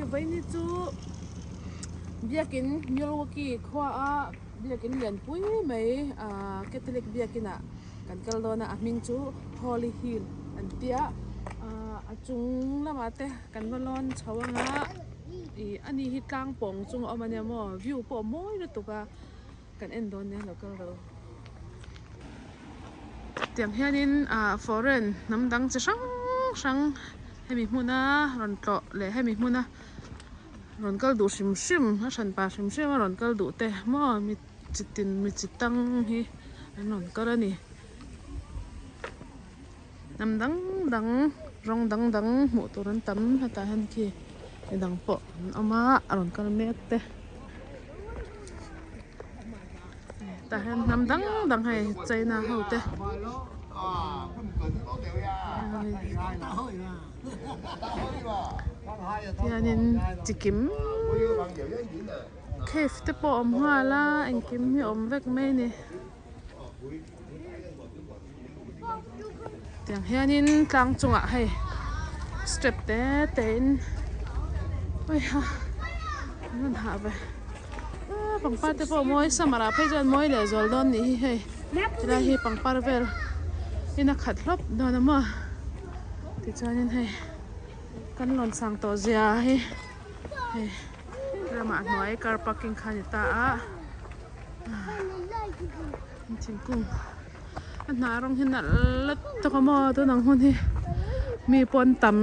Vaini chu biakin Milwaukee khua a biakin lianpui mai ahh Catholic biakin ah kan kal dawn a a hming chu Holy Hill an tia ahh a chung lamah te kan va lawn chho anga ih ani hi tlang pawng chung a awm ania maw view pawh a mawi lutuk a kan en dawn nia lo kal ro. Tiang hianin ah foreign hnam dang chi hrang hrang hemi hmuna rawn tlawh leh hemi hmuna rawn kal duh hrim hrim a hranpa hrim hrim a rawn kal duh te maw mi chi tin mi chi tang hi an rawn kal a ni hnam dang dang rawng dang dang hmuh tur an tam hetah hian khi midang pawh an awm a a rawn kal mek te. Tah hian hnam dang dang hei China ho te hianin chikim cave te pawh a awm nghal a engkim hi a awm vek mai a ni tiang hianin tlang chungah hei step te te in awih a an rawn hah ve aaa pangpar te pawh a mawi summer ah phei chuan mawi leh zual dawn nih hi hei helai hi pangpar vel in a khat hlawp dawn a maw tichuanin hei kan rawn sang tawh zia hi hei ramah hnuai car parking kha a ni ta a. Thingkung a hnah rawng hi nalh lat tawk a maw tun ang hun hi mi pawh an tam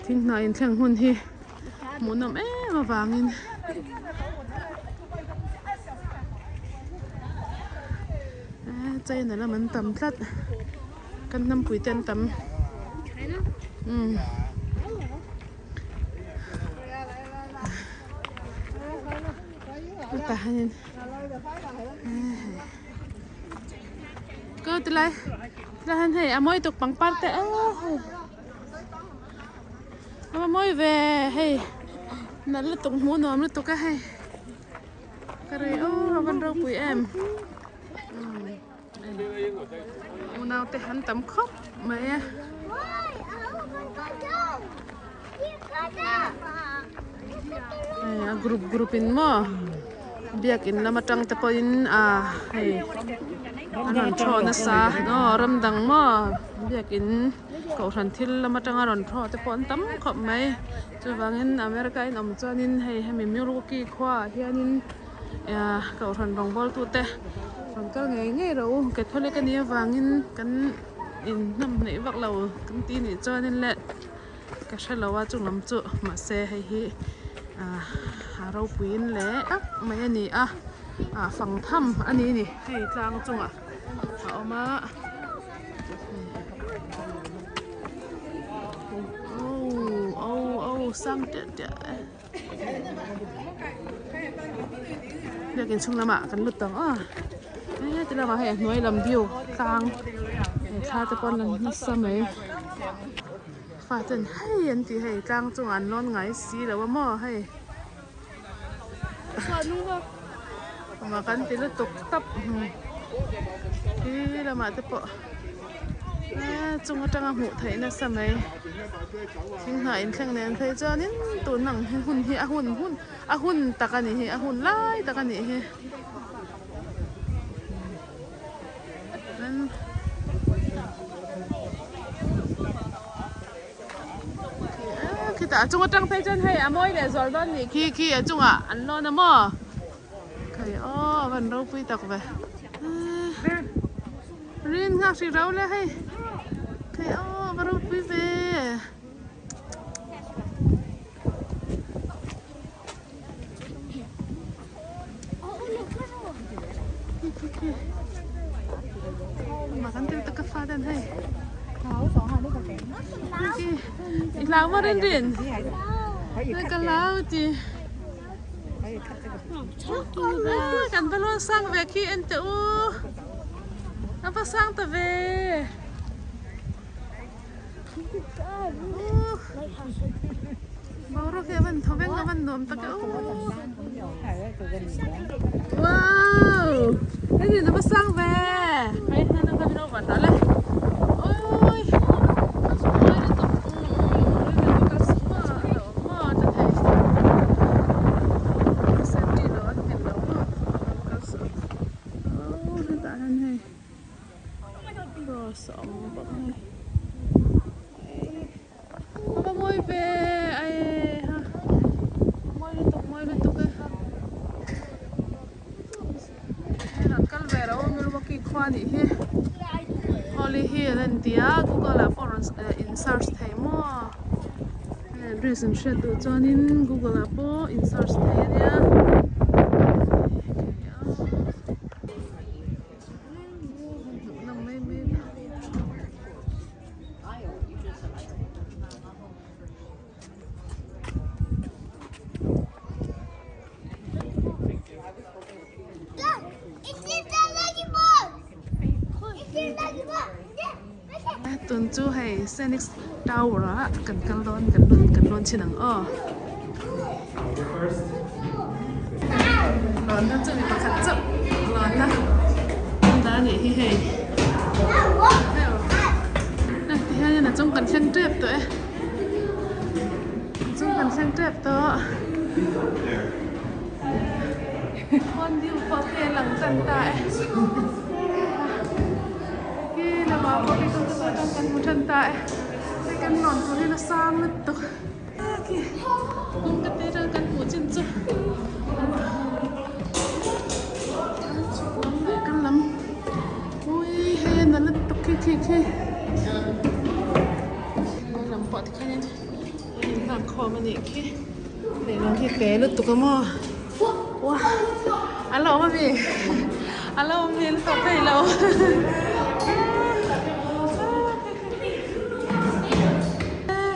thing hnah inthleng hun hi hmuhnawm em avangin eh china lam an tam tlat kan hnampui te an tam umm. Tah hianin ko tilai tilai hian hei a mawi tuk pangpar te eee a mawi ve hei nalh lutuk hmuh nuam lutuk a hei ka rei aw a van ropui em unau te an tam khawp mai a. Hei a group group in maw biakin lam atang te pawhin ah hei an rawn thaw nasa aw ram dang maw biakin kohhran thil lam atanga rawn thaw te pawh an tam khawp mai chuvangin America in awm chuanin hei hemi Milwaukee khua ah hianin ah kohhran rawngbawl tute rawn kal ngei ngei rawh u Catholic a nih avangin kan in hnam hnaih vak lo kan tih nih chuanin le. Ka hre lo a chunglam chu mahse hei hi ah a ropuiin leh tak mai a ni a ah fang tham a ni ni hei tlang chungah a awm a aw aw aw sang tiah tiah e biakin chhung lamah kan lut tawh ang aw heti lamah hei a hnuai lam view tlang he thla te pawh an lang nasa mai. Fa ten hei an tih hei tlang chungah an lawn ngai si lo a maw hei mak an ti lutuk tawp khi lamah te pawh eee chung atanga hmuh theih nasa mai thing hnah inthleng nen phei chuanin tun ang hi hun hi a hun hun a hun tak a nih hi a hun lai tak a nih hi. Khitah a chung atang phei chuan hei a mawi leh zual dawn nih khi khi a chungah an lawn a maw khai aw a van ropui tak ve rin nghak hrih rau le hei khai aw a va ropui ve. I hlau maw rin rin ka hlau ti kan va lawn sang ve khi en teh u a va sang ta ve. Boruak hi a van thaw veng a van nuam tak e aw wow hei ni va sang ve hei hei na lo van dah le oi. tia google ah pawh rawn in search thei maw hei address in hriat duh chuanin google ah pawh in search thei ania hmuhnawm mai mai. Tun chu hei Senix Tower ah kan kal dawn kan rawn kan rawn chhin ang aw. Lawnna chu mi pakhat chauh lawnna an dah a nih hi hei. Tihianin a chung kan thleng tep tawh e. Chung kan thleng tep tawh. Khawn view pawh khi a lang tan ta e. Khi lamah pawh khi kawngka atang kan hmu tan ta e. Hei kan lawn tur hian a sang lutuk. Khi kawngka te atang kan hmuh chin chu. Chhuk lam leh kal lam. Ui hei a na lutuk khi khi khi. Hnuai lam pawh tikhianin an inhak khawm a nih khi lehlam hi te lutuk a maw uah a la awm ami a la awm hmel tawh thei lo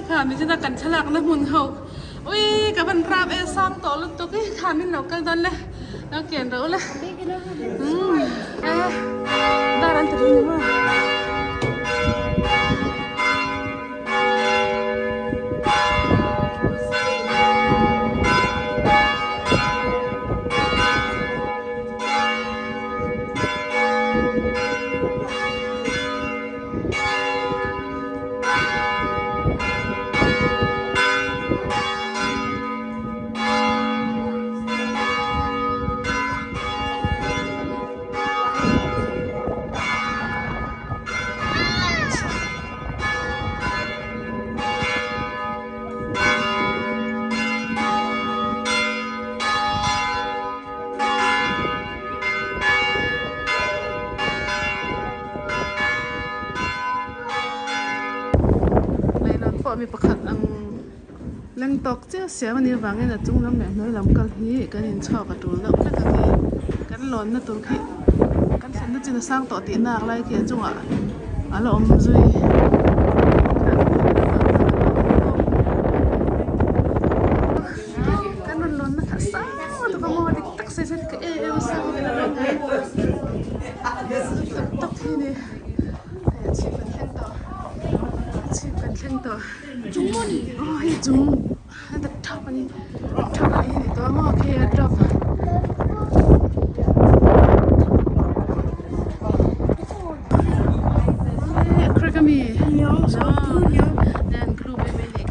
kha michina kan thlalak na hmun ho ui ka van rap e sang tawh lutuk i kha min lo kal dawn le lo kian ro le umm e dar an ti ring ni maw. Leihlawn pawh mi pakhat ang leng tawk chiah siam a nih avangin a chung lam leh hnuai lam kal hi kan inchhuak a tul deuh hlek a ni. Kan lawnna tur khi kan thlenna chin a sang tawh tih nak lai khi a chungah a la awm zui. Kan rawn lawnna kha a sang lutuk a maw dik tak sawi sawi ka em em a sang lutuk tak hi a ni. Hei a chhip kan thleng tawh a chhip kan thleng tawh aw hei chung the top a ni top a ni tawh a maw khi a top. Crack a mi nen glue mai mai nih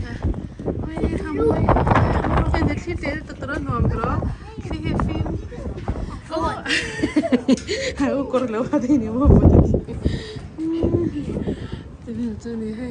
kha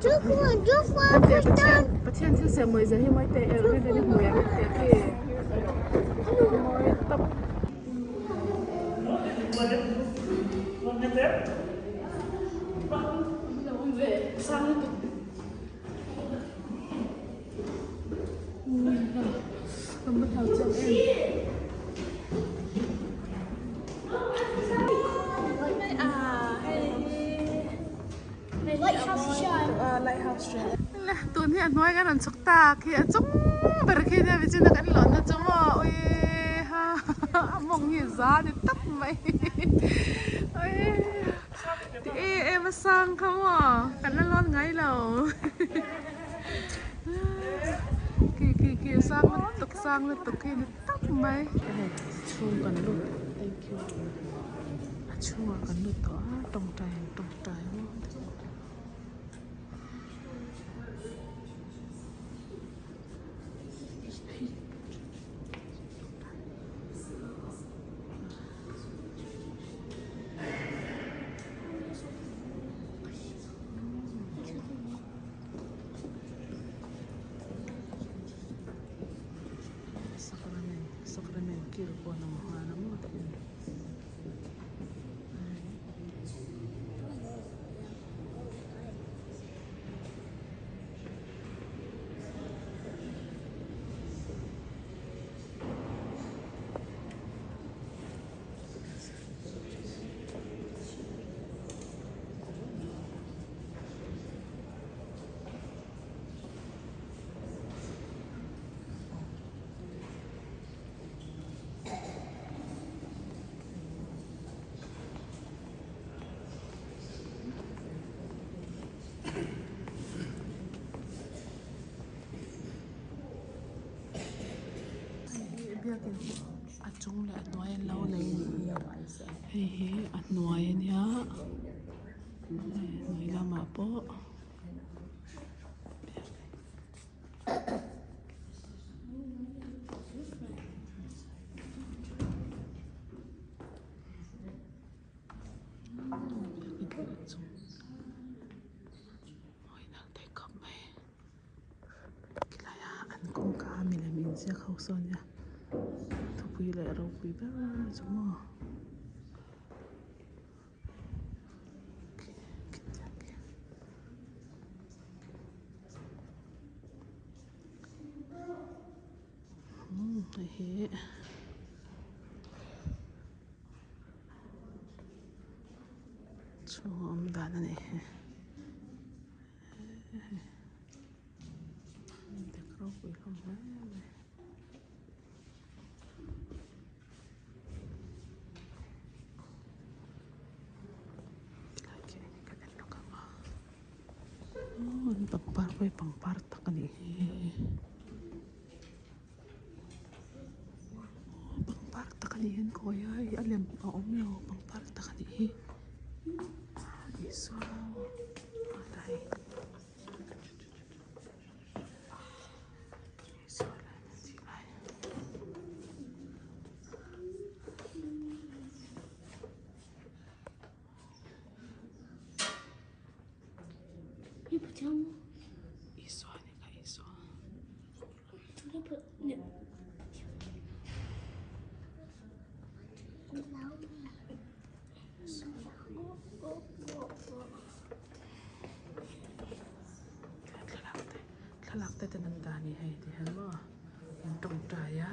So beautiful. Pathian thil siam mawi zia hi mawi teh er rin in i hmu em teh khi mawi tawp. Le tun hi a hnuai kan rawn chhuk tak hi a chung ber khi nia michina kan lawnna chu maw ui ha a mawng hi za ni tawp mai ui ti em em a sang kha maw kan la lawn ngai lo khi khi khi a sang lutuk sang lutuk khi ni tawp mai. Chhung kan lut thank you a chhungah kan lut tawh a tawngtai ang tawngtai maw. Sacrament sacrament kil pawh an awm nghal a maw tih a. Biakin hi a chung leh a hnuai an lo nei a ni hei hi a hnuai a nia hnuai lamah pawh. An kawngka a milem inziak ho sawn nia thupui leh ropui ber chu maw. Hei hi chhung awm dan a ni hi dik ropui hlawm hle mai. Pangpar pawh hi pangpar tak a nih hi pangpar tak a nih hian khawi a hei a lem a awm lo pangpar tak a nih hi Isua a hei. Thlalak te ten an dah a ni hei ti hian maw an tawngtai a